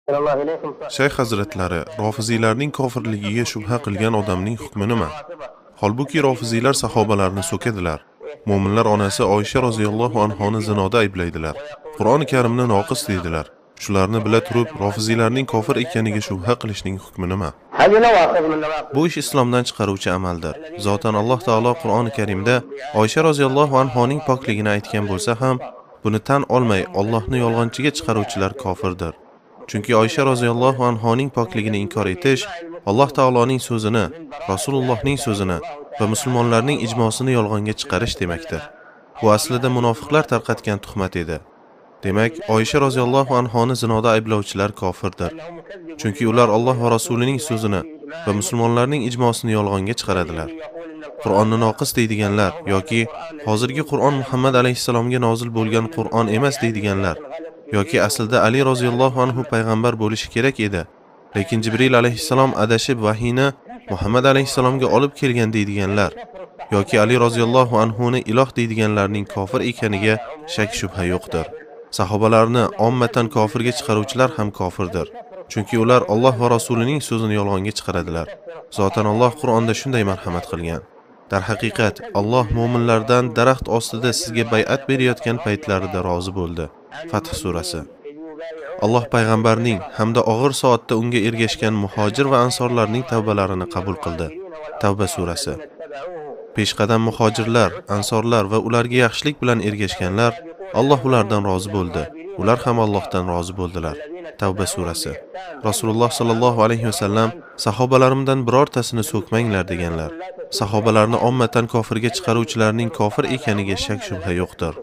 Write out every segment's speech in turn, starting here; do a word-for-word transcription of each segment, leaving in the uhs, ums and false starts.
شەيخ ھەزرەتلەرى، رافىزىيلارنىڭ كافىرلىكىگە شۈبھە قىلغان ئادەمنىڭ ھۆكمى نېمە؟ ھالبۇكى، رافىزىيلار ساھابىلارنى سۆكىدىلەر. مۆمىنلەر ئانىسى ئائىشە رازىياللاھۇ ئەنھانى زىنادا ئەيىبلەيدىلەر. قۇرئان كەرىمنى ناقىس دەيدىلەر. شۇلارنى بىلە تۇرۇپ، رافىزىيلارنىڭ كافىر ئىكەنلىكىگە شۈبھە قىلىشنىڭ ھۆكمى نېمە؟ بۇ ئىش ئىسلامدىن چىقارغۇچى ئەمەلدۇر. زاتەن ئاللاھ تائالا قۇرئان كەرىمدە ئائىشە رازىياللاھۇ ئەنھانىڭ پاكلىقىنى ئېيتقان بولسا ھەم، بۇنى تەن ئالماي، ئاللاھنى يالغانچىغا چىقارغۇچىلار كافىردۇر. چۈنكى ئائىشە رازىياللاھۇ ئەنھانىڭ پاكلىقىنى ئىنكار ئېتىش، ئاللاھ تائالانىڭ سۆزىنى، راسۇلۇللاھنىڭ سۆزىنى ۋە مۇسۇلمانلارنىڭ ئىجماسىنى يالغانغا چىقىرىش دېمەكتۇر. بۇ ئەسلىدە مۇناپىقلار تارقاتقان تۆھمەت ئىدى. دېمەك، ئائىشە رازىياللاھۇ ئەنھانى زىنادا ئەيىبلەۋچىلەر كافىردۇر. چۈنكى ئۇلار ئاللاھ ۋە راسۇلىنىڭ سۆزىنى ۋە مۇسۇلمانلارنىڭ ئىجماسىنى يالغانغا چىقىرىدىلەر. قۇرئاننى ناقىس دەيدىگەنلەر ياكى ھازىرقى قۇرئان مۇھەممەد ئەلەيھىسسالامغا نازىل بولغان قۇرئان ئەمەس دەيدىگەنلەر ياكى ئەسلىدە ئەلى رازىياللاھۇ ئەنھۇ پەيغەمبەر بولۇشى كېرەك ئىدى، لېكىن جىبرىل ئەلەيھىسسالام ئادىشىپ ۋەھىينى مۇھەممەد ئەلەيھىسسالامغا ئالىپ كەلگەن دەيدىگەنلەر ياكى ئەلى رازىياللاھۇ ئەنھۇنى ئىلاھ دەيدىگەنلەرنىڭ كافىر ئىكەنلىكىگە شەك-شۈبھە يوقتۇر. ساھابىلارنى ئاممەتەن كافىرغا چىقارغۇچىلار ھەم كافىردۇر. چۈنكى ئۇلار ئاللاھ ۋە راسۇلىنىڭ سۆزىنى يالغانغا چىقىرىدىلەر. زاتەن ئاللاھ قۇرئاندا شۇنداق مەرھەمەت قىلغان: دەرھەقىقەت، ئاللاھ مۆمىنلەردىن دەرەخ ئاستىدا سىزگە بەيئەت بېرىۋاتقان پەيتلەردە رازى بولدى. فەتھ سۈرەسى. ئاللاھ پەيغەمبەرنىڭ ھەمدە ئاغىر سائەتتە ئۇنىڭغا ئېرىشكەن مۇھاجىر ۋە ئەنسارلارنىڭ تەۋبىلىرىنى قەبۇل قىلدى. تەۋبە سۈرەسى. پېشقەدەم مۇھاجىرلار، ئەنسارلار ۋە ئۇلارغا ياخشىلىق بىلەن ئېرىشكەنلەر، ئاللاھ ئۇلاردىن رازى بولدى. ئۇلار ھەم ئاللاھتىن رازى بولدىلار. تەۋبە سۈرەسى. راسۇلۇللاھ ساللاللاھۇ ئەلەيھى ۋەسەللەم ساھابىلىرىمدىن بىرەرتەسىنى سۆكمەڭلار دېگەنلەر. ساھابىلارنى ئاممەتەن كافىرغا چىقارغۇچىلارنىڭ كافىر ئىكەنلىكىگە شەك-شۈبھە يوقتۇر.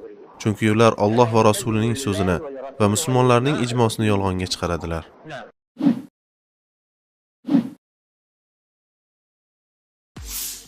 چۈنكى ئۇلار ئاللاھ ۋە راسۇلىنىڭ سۆزىنى ۋە مۇسۇلمانلارنىڭ ئىجماسىنى يالغانغا چىقىرىدىلەر.